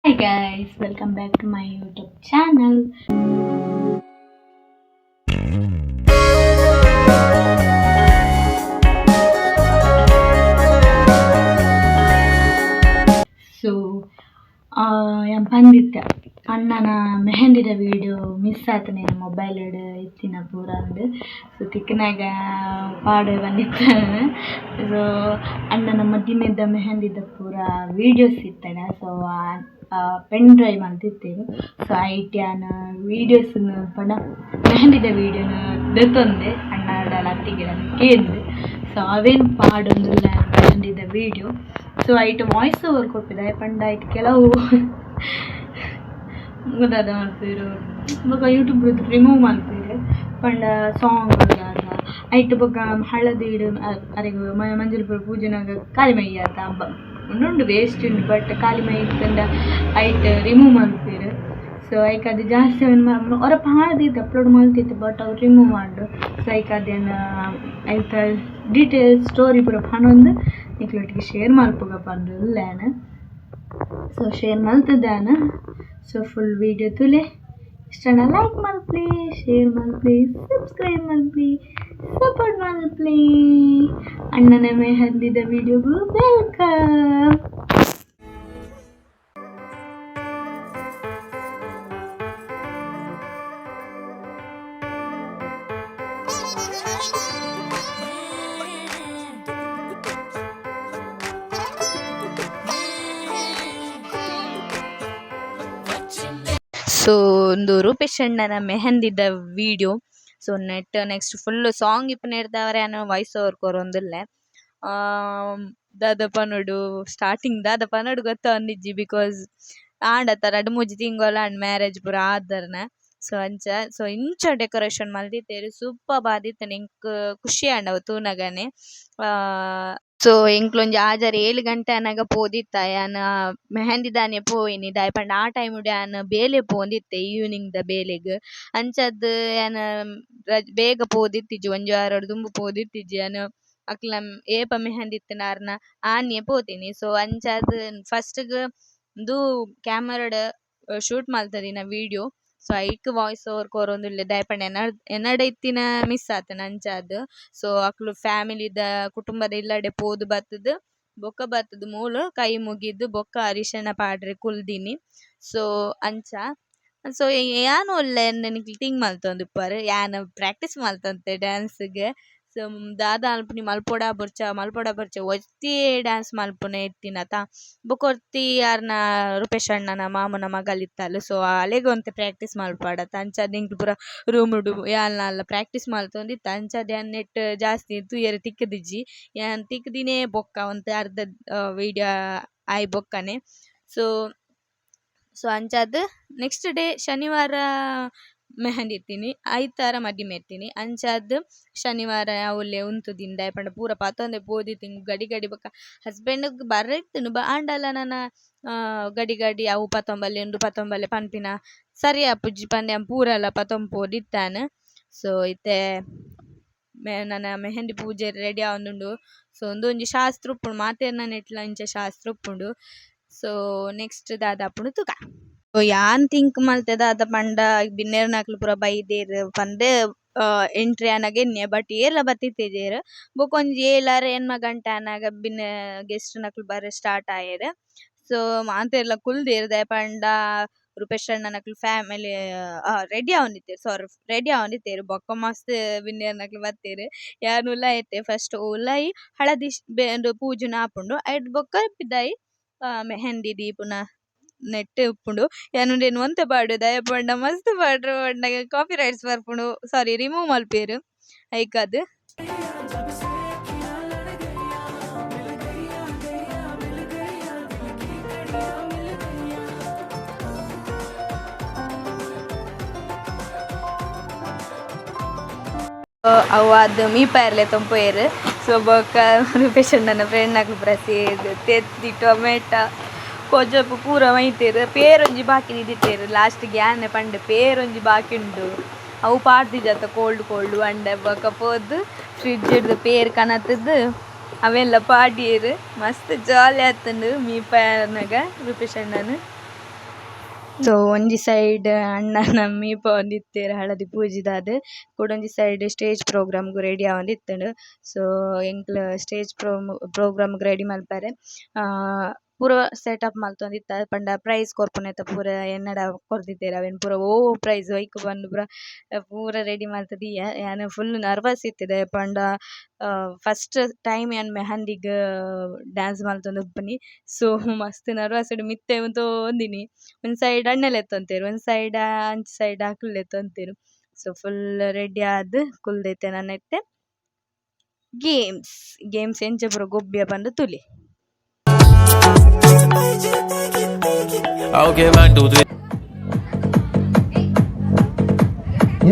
Hi guys, welcome back to my YouTube channel. So, ಯಾನ್ ಪಂದಿತ್ತೆ ಅಣ್ಣನ ಮೆಹಂದಿದ video miss ಆತನೆ mobile ಇತ್ತಿನ ಪೂರ ಅಂದ್. ಸೊ ತಿಕ್ಕನಾಗ ಪಾಡ್ ಬಂದಿತ್ತ. ಸೊ ಅಣ್ಣನ ಮದಿಮೆದ ಮೆಹಂದಿದ ಪೂರ ವೀಡಿಯೋಸ್ ಇತ್ತಡ. ಸೊ ಪೆನ್ ಡ್ರೈವ್ ಮಲ್ತಿತ್ತೇರು. ಸೊ ಐಟ್ ಯಾನ್ ವೀಡಿಯೋಸ್ ಪಂಡ ಮೆಹಂದಿದ ವೀಡಿಯೋನ ದೆತ್ತೊಂದೆ ಅಣ್ಣಡ ಅತ್ತಿಗೆಡ ಕೇಂದ್. ಸೊ ಅವೇನ್ ಪಾಡೊಂದುಲ್ಲ ಮೆಹಂದಿದ ವೀಡಿಯೋ. ಸೊ ಐಟ್ ವಾಯ್ಸ್ ಓವರ್ ಕೊರ್ಪಿದ ಪಂಡ ಐಟ್ ಕೆಲವು ದಾದ ಮಲ್ಪೆರ್ ಬೊಕ ಯೂಟ್ಯೂಬ್ ರಿಮೂವ್ ಮಲ್ಪೆರ್ ಪಂಡ ಸಾಂಗ್ ದಾದ ಐಟ್ ಬೊಕ ಹಳದಿ ಅರೆಗ್ ಮಂಜಲ್ ಪೂರ ಪೂಜೆನಾಗ ಕಾಲಿ ಮೈ ಆತ ಉಂಡುಂಡು ವೇಸ್ಟ್ ಉಂಡು ಬಟ್ ಕಾಲಿ ಮೈ ಇತ್ತಂಡ ಐಟ್ ರಿಮೂವ್ ಮಲ್ಪೆರ್. ಸೊ ಐಕ್ ಅದು ಜಾಸ್ತಿ ಒರ ಪಾಡ್ದಿತ್ತೆ ಅಪ್ಲೋಡ್ ಮಲ್ತಿತ್ತು ಬಟ್ ಅವು ರಿಮೂವ್ ಮಾಡು. ಸೊ ಐಕ್ ಅದೇನ ಐತ ಡೀಟೇಲ್ಸ್ ಸ್ಟೋರಿ ಪೂರ ಪನೊಂದು ನಿಕ್ಲೊಟ್ಟಿಗೆ ಶೇರ್ ಮಲ್ಪುಗ ಪಂದ್ ಉಲ್ಲೆನ್. ಸೊ ಶೇರ್ ಮಲ್ತುದಾನ. ಸೊ ಫುಲ್ ವೀಡಿಯೋ ತುಲೆ ಇಷ್ಟನ ಲೈಕ್ ಮಲ್ಪುಲೆ, ಶೇರ್ ಮಲ್ಪುಲೆ, ಸಬ್ಸ್ಕ್ರೈಬ್ ಮಲ್ಪುಲೆ, ಸಪೋರ್ಟ್ ಮಲ್ಪುಲೆ. ಅಣ್ಣನ ಮೆಹಂದಿದ ವೀಡಿಯೋಗು welcome. So ಒಂದು ರೂಪೇಶ್ ಅಣ್ಣನ ಮೆಹಂದಿದ video. So net next full song ಇಪ್ಪುನೆರ್ದಾವರೆ ಯಾನ್ ವಾಯ್ಸ್ ಓವರ್ ಕೊರೊಂದುಲ್ಲೆ. ದಾದ ಪನೊಡು ಸ್ಟಾರ್ಟಿಂಗ್ ದಾದ ಪನೊಡು ಗೊತ್ತೊಂದಿಜ್ಜಿ because ಆಂಡತ ರಡ್ಡ್ ಮೂಜಿ ತಿಂಗೊಲು ಆಂಡ್ ಮ್ಯಾರೇಜ್ ಪೂರ ಆದರ್ನ. ಸೊ ಅಂಚ ಸೊ ಇಂಚ ಡೆಕೋರೇಷನ್ ಮಲ್ದಿತ್ತೆರ್ ಸೂಪರ್ಬ್ ಆದಿತ್ತ್ಂಡ್ ಎಂಕ್ ಖುಷಿ ಆಂಡ್ ಅವು ತೂನಗನೆ. ಸೊ ಎಂಕ್ಲೊಂಜಿ ಆಜರೆ 7 ಗಂಟೆ ಆನಗ ಪೋದಿತ್ತ ಯಾನ್ ಮೆಹಂದಿ ದಾನೆ ಪೋಯಿನಿ ದಾಯೆ ಪಂಡ ಆ ಟೈಮ್ ಡ್ ಯಾನ್ ಬೇಲೆ ಪೋವೊಂದಿತ್ತೆ ಈವ್ನಿಂಗ್ ದ ಬೇಲೆಗ್. ಅಂಚಾದ್ ಯಾನ್ ಬೇಗ ಪೋದಿತ್ತಿಜಿ ಒಂಜಿ ವಾರಡ್ ದುಂಬು ಪೋದಿತ್ತಿಜಿ ಯಾನ್ ಅಕ್ಲ್ನ ಏಪ ಮೆಹಂದಿ ಇತ್ತ್ಂಡ ಆರ್ನ ಆನಿಯೆ ಪೋತಿನಿ. ಸೊ ಅಂಚಾದ್ ಫಸ್ಟ್ ಗ್ ಉಂದು ಕ್ಯಾಮರಾಡ್ ಶೂಟ್ ಮಲ್ತದಿನ ವೀಡಿಯೋ. ಸೊ ಐಕ್ ವಾಯ್ಸ್ ಓವರ್ ಕೊರೊಂದುಲ್ಲೆ ದಾಯೆ ಪಂಡ ಎನಡ ಇತ್ತಿನ ಮಿಸ್ ಆತುಂಡು ಅಂಚಾದ್. ಸೊ ಅಕ್ಲು ಫ್ಯಾಮಿಲಿ ದ ಕುಟುಂಬದ ಇಲ್ಲಡೆ ಪೋದು ಬತ್ತುದು ಬೊಕ ಬತ್ತುದು ಮೂಲು ಕೈ ಮುಗಿದ್ ಬೊಕ ಅರಿಶಿನ ಪಾಡ್ರೆ ಕುಲ್ದಿನಿ. ಸೊ ಅಂಚ ಸೊ ಯಾನ್ ಉಲ್ಲೆ ನಿಕ್ಲ್ ತಿಂಕ್ ಮಲ್ತೊಂದುಪ್ಪರ್ ಯಾನ್ ಪ್ರಾಕ್ಟೀಸ್ ಮಲ್ತೊಂತೆ ಡ್ಯಾನ್ಸ್ ಗ್. ಸೊ ದಾದ ಮಲ್ಪುನಿ ಮಲ್ಪೊಡ ಬೊರ್ಚ ಮಲ್ಪೊಡ ಬೊರ್ಚ ಒರ್ತಿಯೇ ಡ್ಯಾನ್ಸ್ ಮಲ್ಪುನೆ ಇತ್ತಿನತ. ಬೊಕ ಒರ್ತಿ ಆರ್ನ ರೂಪೇಶ್ ಅಣ್ಣನ ಮಾಮುನ ಮಗಲ್ ಇತ್ತಲ್. ಸೊ ಅಲೆಗ್ ಒಂತೆ ಪ್ರಾಕ್ಟೀಸ್ ಮಲ್ಪಡತ ಅಂಚಾದ್ ಎಂಕ್ಲು ಪೂರ ರೂಮ್ ಡು ಯಾನ್ಲ ಪ್ರಾಕ್ಟೀಸ್ ಮಲ್ತೊಂದಿತ್ತ. ಅಂಚಾದ್ ಯಾನ್ ನೆಟ್ಟ್ ಜಾಸ್ತಿ ತೂಯೆರೆ ತಿಕ್ಕುದಿಜ್ಜಿ. ಯಾನ್ ತಿಕ್ಕುದಿನೇ ಬೊಕ್ಕ ಒಂತೆ ಅರ್ಧ ವೀಡಿಯೋ ಆಯಿ ಬೊಕ್ಕನೆ. ಸೊ ಸೊ ಅಂಚಾದ್ ನೆಕ್ಸ್ಟ್ ಡೇ ಶನಿವಾರ ಮೆಹಂದಿ ಇತ್ತೀನಿ, ಐತಾರ ಮದಿಮೆ ಇತ್ತೀನಿ. ಅಂಚಾದ್ ಶನಿವಾರ ಅವ್ಲೆ ಉಂತುದಿನಿ ದಾಯೆ ಪಂಡ ಪೂರ ಪತೊಂದೆ ಪೋದಿತ್ತಿನಿ ಗಡಿ ಗಡಿ ಬೊಕ ಹಸ್ಬೆಂಡ್ ಗ್ ಬರ್ರೆ ಇತ್ತುಂಡು ಆಂಡಲ ನನ ಗಡಿ ಗಡಿ ಅವು ಪತೊಂಬಲ್ಲೆ ಉಂದು ಪತೊಂಬಲ್ಲೆ ಪನ್ಪಿನ ಸರಿ ಆಪುಜಿ ಪಂದ್ ಯಾನ್ ಪೂರಲ ಪತೊಂದು ಪೋದಿತ್ತಾನ್. ಸೊ ಇತ್ತೆ ನನ ಮೆಹಂದಿ ಪೂಜೆ ರೆಡಿ ಆವೊಂದುಂಡು. ಸೊ ಉಂದೊಂಜಿ ಶಾಸ್ತ್ರ ಉಪ್ಪುಂಡು ಮಾತೆರ್ನ ನೆಟ್ಲ ಇಂಚ ಶಾಸ್ತ್ರ ಉಪ್ಪುಂಡು. ಸೊ ನೆಕ್ಸ್ಟ್ ದಾದ ಆಪುಂಡು ತೂಕ. ಯಾನ್ ತಿಂಕ್ ಮಲ್ತೆ ದಾದ ಪಂಡ ಬಿನ್ನೆರ್ನಕುಲು ಪೂರ ಬೈದೆರ್ ಪಂದ್ ಎಂಟ್ರಿ ಆನಗ ಎನ್ನಿಯೆ ಬಟ್ ಏರ್ಲ ಬತ್ತಿತ್ತೆಜೆರ್. ಬೊಕ ಒಂಜಿ ಏಳರೆ ಎನ್ಮ ಗಂಟೆ ಆನಗ ಬಿನ್ನೆ ಗೆಸ್ಟ್ ನಕುಲು ಬರ್ರೆ ಸ್ಟಾರ್ಟ್ ಆಯೆರ್. ಸೊ ಮಾತೆರ್ಲ ಕುಲ್ದೆರ್ ದಾಯೆ ಪಂಡ ರೂಪೇಶ್ ಅಣ್ಣನಕುಲು ಫ್ಯಾಮಿಲಿ ರೆಡಿ ಆವೊಂದಿತ್ತೆರ್ ಸಾರಿ ರೆಡಿ ಆವೊಂದಿತ್ತೆರ್. ಬೊಕ ಮಸ್ತ್ ಬಿನ್ನೆರ್ನಕುಲು ಬತ್ತೆರ್. ಯಾನ್ ಉಲಾಯಿ ಇತ್ತೆ ಫಸ್ಟ್ ಉಲಾಯಿ ಹಳದಿ ಪೂಜುನ ಆಪುಂಡು ಐರ್ದ್ ಬೊಕ ಪಿದಾಯಿ ಮೆಹಂದಿ ದೀಪುನ ನೆಟ್ ಉಪ್ಪುಂಡು. ಯಾನ್ ಉಂದೆನ್ ಒಂತೆ ಪಾಡ್ವೆ ದಾಯೆ ಪಂಡ ಮಸ್ತ್ ಪಾಡ್ರೆ ಪಂಡ ಕಾಪಿ ರೈಟ್ಸ್ ಬರ್ಪುಂಡು ಸಾರಿ ರಿಮೂವ್ ಮಲ್ಪುವೆರ್ ಐಕಾದ್. ಅವು ಆದ್ ಮೀಪಾಯೆರ್ಲೆ ಪೋಯೆರ್. ಸೊ ಬೊಕ ರೂಪೇಶ್ ಅಣ್ಣನ ಫ್ರೆಂಡ್ ನಕುಲು ಪೂರ ಸೇರ್ದ್ ತೆತ್ತಿ ಟೊಮೆಟೊ ಕೊಜಪು ಪೂರ ಮೈತೆರ್. ಪೇರೊಂಜಿ ಬಾಕಿ ದೀದಿತ್ತೆರ್ ಲಾಸ್ಟ್ ಗ್ ಯಾನೆ ಪಂಡೆ ಪೇರೊಂಜಿ ಬಾಕಿ ಉಂಡು ಅವು ಪಾಡ್ದಿಜತ್ತ ಕೋಲ್ಡ್ ಕೋಲ್ಡ್ ಪಂಡೆ. ಬೊಕ ಪೋದು ಫ್ರಿಡ್ಜ್ ಡ್ದ್ ಪೇರ್ ಕನತುದು ಅವೆಲ್ಲ ಪಾಡ್ಯೆರ್. ಮಸ್ತ್ ಜಾಲಿ ಆತುಂಡು ಮೀಪಾಯನಗ ರೂಪೇಶ್ ಅಣ್ಣನ್. ಸೊ ಒಂಜಿ ಸೈಡ್ ಅಣ್ಣನ ಮೀಪವೊಂದಿತ್ತೆರ್ ಹಳದಿ ಪೂಜಿದಾದ್, ಕುಡೊಂಜಿ ಸೈಡ್ ಸ್ಟೇಜ್ ಪ್ರೋಗ್ರಾಮ್ ಗು ರೆಡಿ ಆವೊಂದಿತ್ತುಂಡು. ಸೊ ಎಂಕ್ಲ ಸ್ಟೇಜ್ ಪ್ರೋಗ್ರಾಮ್ ಗ್ ರೆಡಿ ಮನ್ಪರೆ ಪೂರ ಸೆಟಪ್ ಮಲ್ತೊಂದಿತ್ತ. ಪಂಡ ಪ್ರೈಸ್ ಕೊರ್ಪುನೆತ ಪೂರ ಎನ್ನಡ ಕೊರ್ದಿತ್ತೆರ್ ಅವೆನ್ ಪೂರ ಒವು ಪ್ರೈಸ್ ಒಯಿಕ್ ಪಂದ್ ಪೂರ ಪೂರ ರೆಡಿ ಮಲ್ತ್ ದೀಯೆ. ಯಾನ್ ಫುಲ್ಲ್ ನರ್ವಸ್ ಇತ್ತೆ ಪಂಡ ಫಸ್ಟ್ ಟೈಮ್ ಯಾನ್ ಮೆಹಂದಿಗ್ ಡ್ಯಾನ್ಸ್ ಮಲ್ತೊಂದುಪ್ಪುನಿ. ಸೊ ಮಸ್ತ್ ನರ್ವಸ್ ಡ್ ಮಿತ್ತೆ ಉಂತೊಂದಿನಿ. ಒಂಜಿ ಸೈಡ್ ಅಣ್ಣೆ ಲೆತ್ತೊಂತೆರ್, ಒಂಜಿ ಸೈಡ್ ಅಂಚಿ ಸೈಡ್ ಅಕುಲು ಲೆತ್ತೊಂತೆರ್. ಸೊ ಫುಲ್ಲ್ ರೆಡಿ ಆದ್ ಕುಲ್ದಿತ್ತೆ ನನ ಇತ್ತೆ ಗೇಮ್ಸ್ ಗೇಮ್ಸ್ ಎಂಚ ಪೂರ ಗೊಬ್ಬಿಯ ಪಂದ್ ತೂಲೆ. Okay, one, two, three.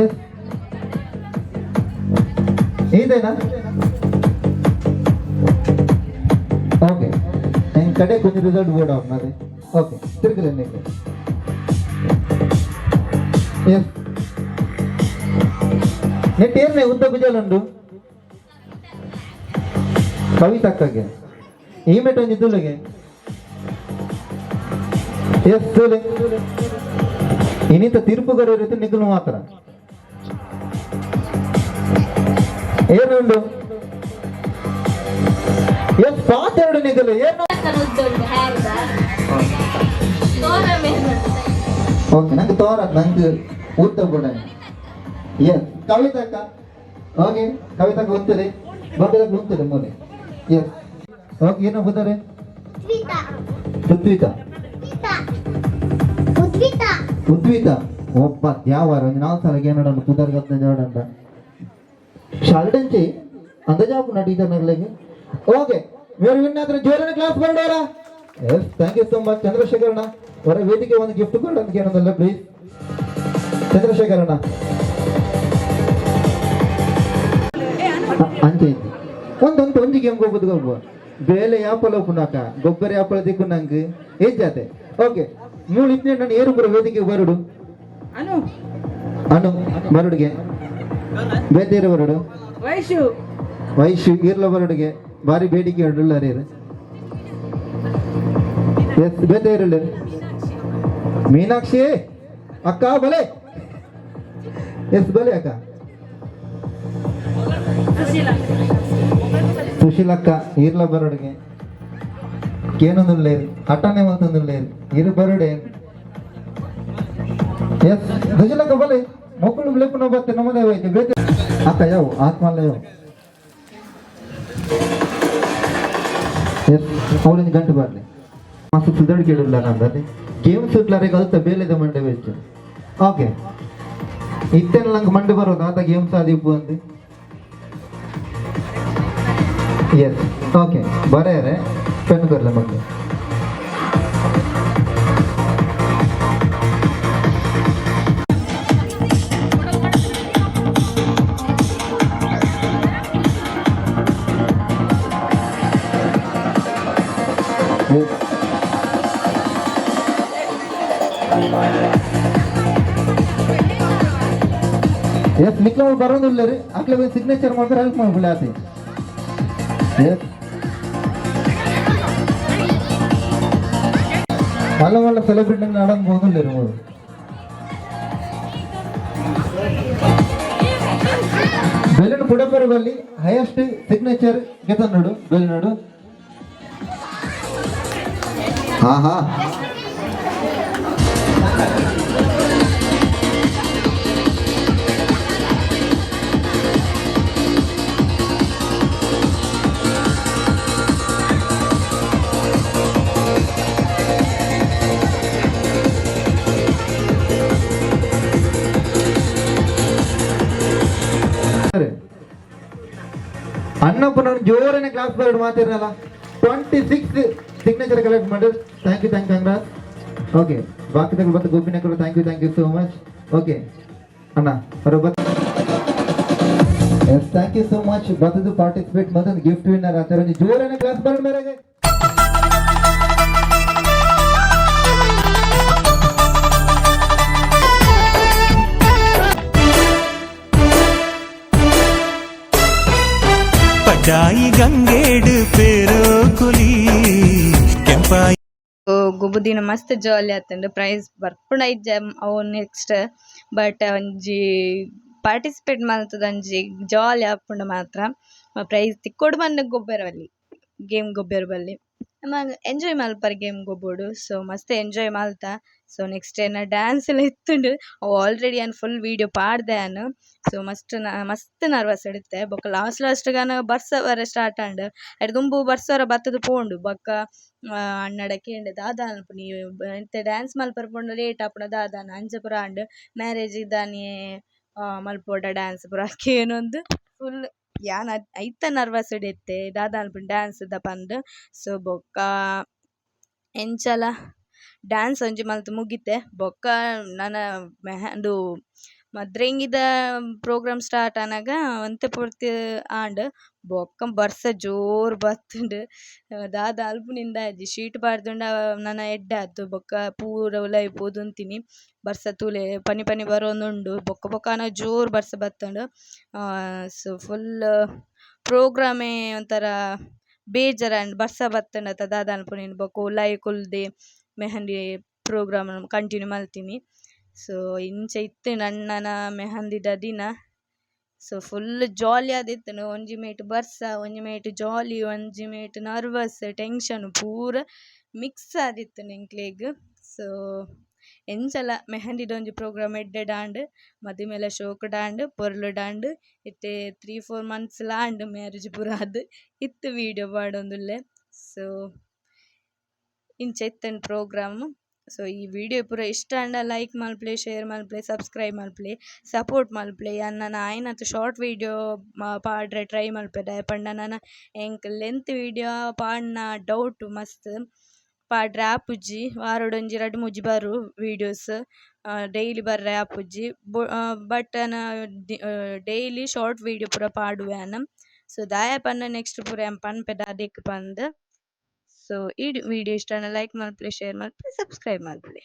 S, ಇದೇನಾ? ಓಕೆ, ನಿನ್ನ ಕಡೆ కొంచెం ರಿಸಲ್ಟ್ ಬೋರ್ಡ್ ಆಫ್. ಓಕೆ, ತಿರುಗಲಿ ನೀವು. ಎಸ್, ನೆಟ್ ಏರ್ನೆ ಉದ್ದ ಗುಜಾಲುಂಡು ಕವಿತಕ್ಕಗೆ ಈ ಮೆಟ್ ಒಂಜಿ ತುಲೆಗೆ. ಎಸ್, ತುಲೆ ಇನ್ನಿತ ತೀರ್ಪು ಇರುತ್ತೆ ನಿಗುಲು ಮಾತ್ರ. ಏನುಂಡು? ಎಸ್, ಪಾತೆರಡು ನಿಗಲು ಏನು? ಓಕೆ, ನಂಗೆ ತೋರ ನಂಗೆ ಉದ್ದ ಕೂಡ. ಎಸ್, ಕವಿತಕ್ಕ. ಓಕೆ, ಕವಿತಕ್ಕ ಉಂತದೆ, ಬಂದದಾಗ ಉಂತದೆ ಮೊನ್ನೆ. ಎಸ್, ಓಕೆ, ಏನು ಹೋದರೆ? ಪೃಥ್ವಿತಾ, ಉದ್ವಿತ. ಒಬ್ಬ ಯಾವಾರ ಒಂದು ನಾಲ್ಕು ಸಲ ಏನಡ ಪುದರ್ ಗತ್ತ ನೋಡಂತ ಶಾಲ್ಡಂಚಿ ಅಂದಾಜಾಪುನ ಟೀಚರ್ ನಗ್ಲಿಗೆ. ಓಕೆ, ಬೇರೆ ವಿನ್ ಆದ್ರೆ ಜೋರನೆ ಕ್ಲಾಸ್ ಬರೋಣ. Yes, thank you so much. ಚಂದ್ರಶೇಖರಣ್ಣ ಹೊರ ವೇದಿಕೆ ಒಂದು ಗಿಫ್ಟ್ ಕೊಡ ಅಂತ ಏನಂದಲ್ಲ, ಪ್ಲೀಸ್ ಚಂದ್ರಶೇಖರಣ್ಣ. ಅಂಚೆ ಒಂದೊಂದು ಒಂಜಿ ಗೇಮ್ ಗೊಬ್ಬದು ಗೊಬ್ಬ ಬೇಲೆ ಯಾಪಲ ಉಪ್ಪುನಾಕ ಗೊಬ್ಬರ ಯಾಪಲ ದಿಕ್ಕು ನಂಗೆ ಏಜಾತೆ. ಓಕೆ, ಮೂಳು ಇತ್ನೆ ನಾನು ಏರು ಪುರ ವೇದಿಕೆ ಬರುಡು. ಅನು. ಅನು ಬರುಡಿಗೆ, ಬೇತೇರು ಬರುಡು. ವೈಶು. ವೈಶು ಈರ್ಲ ಬರುಡಿಗೆ, ಬಾರಿ ಬೇಡಿಕೆ ಉಂಡುಲ್ಲಾರ. ಎಸ್, ಬೇತೇರುಳ್ಳ ಮೀನಾಕ್ಷಿ ಅಕ್ಕ ಬಲೆ. ಎಸ್, ಬಲೆ ಅಕ್ಕ. ಸುಶೀಲಕ್ಕ ಈರ್ಲ ಬರುಡಿಗೆ. ಕೇನೊಂದುಲ್ಲೇರು, ಹಠನೆ ಮಲ್ತೊಂದುಲ್ಲೇರು, ಇರು ಬರುಡೆ. ಎಸ್, ಸುಶೀಲಕ್ಕ ಬಲೆ. ಮೊಕ್ಕಳು ಬಿಳೆಪುನ ಬತ್ತೆ ನಮ್ಮದೇ ಹೋಯ್ತು. ಬೇತೆ ಅಕ್ಕ ಯಾವ ಆತ್ಮಲ್ಲ ಯಾವ. ಎಸ್, ಅವಳಿಂದ ಗಂಟು ಬರಲಿ. ಮಸ್ತ್ ಸುದಡ್ ಕೇಳಿಲ್ಲ ನಂದಲ್ಲಿ ಗೇಮ್ ಸುಟ್ಲಾರೆ ಕಲ್ತ ಬೇಲೆದ ಮಂಡೆ ವೆಚ್ಚ. ಓಕೆ, ಇತ್ತೆಲ್ಲ ನಂಗೆ ಮಂಡೆ ಬರೋದು ಆತ ಗೇಮ್ಸ್ ಆದಿಪ್ಪು ಅಂದು. ಎಸ್, ಓಕೆ, ಬರೆಯರೆ ಪೆನ್ ಕೊರ್ಲೆ ಮಕ್ಕಳು. ಎಸ್, ನಿಕ್ಲ ಬರೋದಿಲ್ಲ ರೀ. ಅಕ್ಲೆ ಸಿಗ್ನೇಚರ್ ಮಾಡಿದ್ರೆ ಹೆಲ್ಪ್ ಮಾಡ್ಬಿಡಿ ಆತಿ. ಎಸ್, ಮಲ್ಲ ಮಲ್ಲ ಸೆಲೆಬ್ರಿಟಿ ನಡಂಗ್ ಹೋಗಿಲ್ಲ ರೀ. ಮೂರು ಬೆಲೂನ್ ಪುಡಪೆರಗಲ್ಲಿ ಹೈಯೆಸ್ಟ್ ಸಿಗ್ನೇಚರ್ ಗೆತನ್ನೋಡು ಬೆಲೂನೋಡು. ಹಾ ಹಾ ಸರಿ. ಅಣ್ಣಪ್ಪ ನಾನು ಜೋರನೆ ಕ್ಲಾಸ್ ಬರ್ಡ್ ಮಾತಿರಲ್ಲ. 26 ಸಿಗ್ನೇಚರ್ ಕಲೆಕ್ಟ್ ಮಾಡಿ. Thank you, thank congrats. Okay, ಬಾಕಿದಗಳು ಬಂದು ಗೋಪಿನ ಕೂಡ. Thank you, thank you so much. Okay ಅಣ್ಣ ಬರೋಬ್ಬರ್. Yes, thank you so much. ಬತ್ತದು participate ಮತ್ತು ಗಿಫ್ಟ್ ವಿನ್ನರ್ ಆತಾರೆ. ಜೋರನೆ ಕ್ಲಾಸ್ ಬರ್ಡ್ ಮೇರೆಗೆ. ಪಡ್ಡಾಯಿ ಗಂಗೇಡು ಪೇರೋ ಕುಲಿ ಕೆಂಪಾಯಿ. ಗೊಬ್ಬು. ಗೊಬ್ಬುದಿನ ಮಸ್ತ್ ಜಾಲಿ ಆತುಂಡು. ಪ್ರೈಸ್ ಬರ್ಪುಂಡ ಇಜ್ಜ ಅವು ನೆಕ್ಸ್ಟ್, ಬಟ್ ಒಂಜಿ ಪಾರ್ಟಿಸಿಪೇಟ್ ಮಲ್ತುದು ಒಂಜಿ ಜಾಲಿ ಆಪುಂಡು ಮಾತ್ರ. ಪ್ರೈಸ್ ತಿಕ್ಕೊಡು ಪಂದ್ ಗೊಬ್ಬೆರೆ ಬಲ್ಲಿ, ಗೇಮ್ ಗೊಬ್ಬೆರೆ ಬಲ್ಲಿ. ನಮ ಎಂಜಾಯ್ ಮಲ್ಪರೆ ಗೇಮ್ ಗೊಬ್ಬೊಡು. ಸೊ ಮಸ್ತ್ ಎಂಜಾಯ್ ಮಲ್ತ. ಸೊ ನೆಕ್ಸ್ಟ್ ಎನ್ನ ಡ್ಯಾನ್ಸ್ ಲ ಇತ್ತುಂಡು. ಅವು ಆಲ್ರೆಡಿ ಯಾನ್ ಫುಲ್ ವೀಡಿಯೋ ಪಾಡ್ದೆ ಯಾನ್. ಸೊ ಮಸ್ತ್ ಮಸ್ತ್ ನರ್ವಸ್ ಇತ್ತೆ. ಬೊಕ ಲಾಸ್ಟ್ ಲಾಸ್ಟ್ ಗಾನ ಬರ್ಸ ಬರೆ ಸ್ಟಾರ್ಟ್ ಆಂಡ್. ಐಟ್ ದುಂಬು ಬರ್ಸರ ಬತ್ತುದು ಪೋಂಡು. ಬೊಕ ಅಣ್ಣಡ ಕೇಂಡೆ, ದಾದ ಮನ್ಪುನಿ, ಇತ್ತೆ ಡ್ಯಾನ್ಸ್ ಮಲ್ಪರೆ ಪೋಂಡ ಲೇಟ್ ಆಪುಂಡ ದಾದನ ಅಂಚ ಪೂರ ಆಂಡ್. ಮ್ಯಾರೇಜ್ ದಾನಿ ಮಲ್ಪೊಡ ಡ್ಯಾನ್ಸ್ ಪೂರ ಕೇನೊಂದು ಫುಲ್ ಯಾನ್ ಐತ ನರ್ವಸ್ ಇತ್ತೆ, ದಾದ ಮನ್ಪುನಿ ಡ್ಯಾನ್ಸ್ ದ ಪಂದ್. ಸೊ ಬೊಕ್ಕ ಎಂಚಲ ಡ್ಯಾನ್ಸ್ ಒಂಜಿ ಮಲ್ತ್ ಮುಗಿತೆ. ಬೊಕ್ಕ ನನ ಉಂದು ಮದ್ರೆಂಗಿದ ಪ್ರೋಗ್ರಾಮ್ ಸ್ಟಾರ್ಟ್ ಆನಗ ಒಂತೆ ಪೊರ್ತು ಆಂಡ್. ಬೊಕ್ಕ ಬರ್ಸ ಜೋರು ಬತ್ತುಂಡು. ದಾದ ಮನ್ಪುನಿಂದ್ ಆಯಿಜಿ. ಶೀಟ್ ಪಾಡ್ದುಂಡ ನನ ಎಡ್ಡೆ ಆತು. ಬೊಕ್ಕ ಪೂರ ಉಲಾಯಿ ಪೋದು ಉಂತಿನಿ. ಬರ್ಸ ತೂಲೆ ಪನಿ ಪನಿ ಬರೊಂದುಂಡು. ಬೊಕ್ಕ ಬೊಕ್ಕ ಆನಗ ಜೋರು ಬರ್ಸ ಬತ್ತುಂಡು. ಸೊ ಫುಲ್ಲ್ ಪ್ರೋಗ್ರಾಮೇ ಒಂತರ ಬೇಜಾರಾಂಡ್. ಬರ್ಸ ಬತ್ತುಂಡತ ದಾದ ಮನ್ಪುನಿ. ಬೊಕ್ಕ ಉಲಾಯಿ ಕುಲ್ದೆ ಮೆಹಂದಿ ಪ್ರೋಗ್ರಾಮ್ ಕಂಟಿನ್ಯೂ ಮಲ್ತಿನಿ. ಸೊ ಇಂಚ ಇತ್ತ್ಂಡ್ ಅಣ್ಣನ ಮೆಹಂದಿದ ದಿನ. ಸೊ ಫುಲ್ಲ್ ಜಾಲಿ ಆದಿತ್ತ್ಂಡ್. ಒಂಜಿ ಮೈಟ್ ಬರ್ಸ, ಒಂಜಿ ಮೈಟ್ ಜಾಲಿ, ಒಂಜಿ ಮೈಟ್ ನರ್ವಸ್, ಟೆನ್ಷನ್ ಪೂರ ಮಿಕ್ಸ್ ಆದಿತ್ತ್ಂಡ್ ಎಂಕ್ಲೆಗ್. ಸೊ ಎಂಚಲ ಮೆಹಂದಿದ ಒಂಜಿ ಪ್ರೋಗ್ರಾಮ್ ಎಡ್ಡೆಡ್ ಆಂಡ್. ಮದಿಮೆಲ ಶೋಕುಡು ಆಂಡ್, ಪೊರ್ಲುಡು ಆಂಡ್. ಇತ್ತೆ 3-4 ಮಂತ್ಸ್ ಲ ಆಂಡ್ ಮ್ಯಾರೇಜ್ ಪೂರ ಆದ್. ಇತ್ತೆ ವೀಡಿಯೋ ಪಾಡೊಂದುಲ್ಲೆ. ಸೊ ಇಂಚ ಇತ್ತ್ಂಡ್ ಪ್ರೋಗ್ರಾಮ್. ಸೊ ಈ ವಿಡಿಯೋ ಪೂರ ಇಷ್ಟ ಆಂಡ ಲೈಕ್ ಮಲ್ಪುಲೆ, ಶೇರ್ ಮಲ್ಪುಲೆ, ಸಬ್ಸ್ಕ್ರೈಬ್ ಮಲ್ಪುಲೆ, ಸಪೋರ್ಟ್ ಮಲ್ಪುಲೆ. ಯಾನ್ ನನ ಆಯಿನಾತ್ ಶಾರ್ಟ್ ವೀಡಿಯೋ ಪಾಡ್ರೆ ಟ್ರೈ ಮಲ್ಪೆ. ದಾಯೆ ಪಂಡ ನನ ಎಂಕ್ ಲೆಂತ್ ವೀಡಿಯೋ ಪಾಡ್ನ ಡೌಟ್, ಮಸ್ತ್ ಪಾಡ್ರೆ ಆಪುಜಿ. ವಾರೊಡೊಂಜಿ ರಡ್ಡ್ ಮೂಜಿ ಬರು ವೀಡಿಯೋಸ್, ಡೈಲಿ ಬರ್ರೆ ಆಪುಜಿ. ಬಟ್ ಯಾನ್ ಡೈಲಿ ಶಾರ್ಟ್ ವೀಡಿಯೋ ಪೂರ ಪಾಡುವೆ ಯಾನ್. ಸೊ ದಾಯೆ ಪಂಡ ನೆಕ್ಸ್ಟ್ ಪೂರ ಯಾನ್ ಪನ್ಪೆ ದಾದೆಕ್ ಪಂದ್. ಸೊ ಈ ವಿಡಿಯೋ ಇಷ್ಟ ಆಂಡ ಲೈಕ್ ಮಲ್ಪುಲೆ, ಶೇರ್ ಮಲ್ಪುಲೆ, ಸಬ್ಸ್ಕ್ರೈಬ್ ಮಲ್ಪುಲೆ.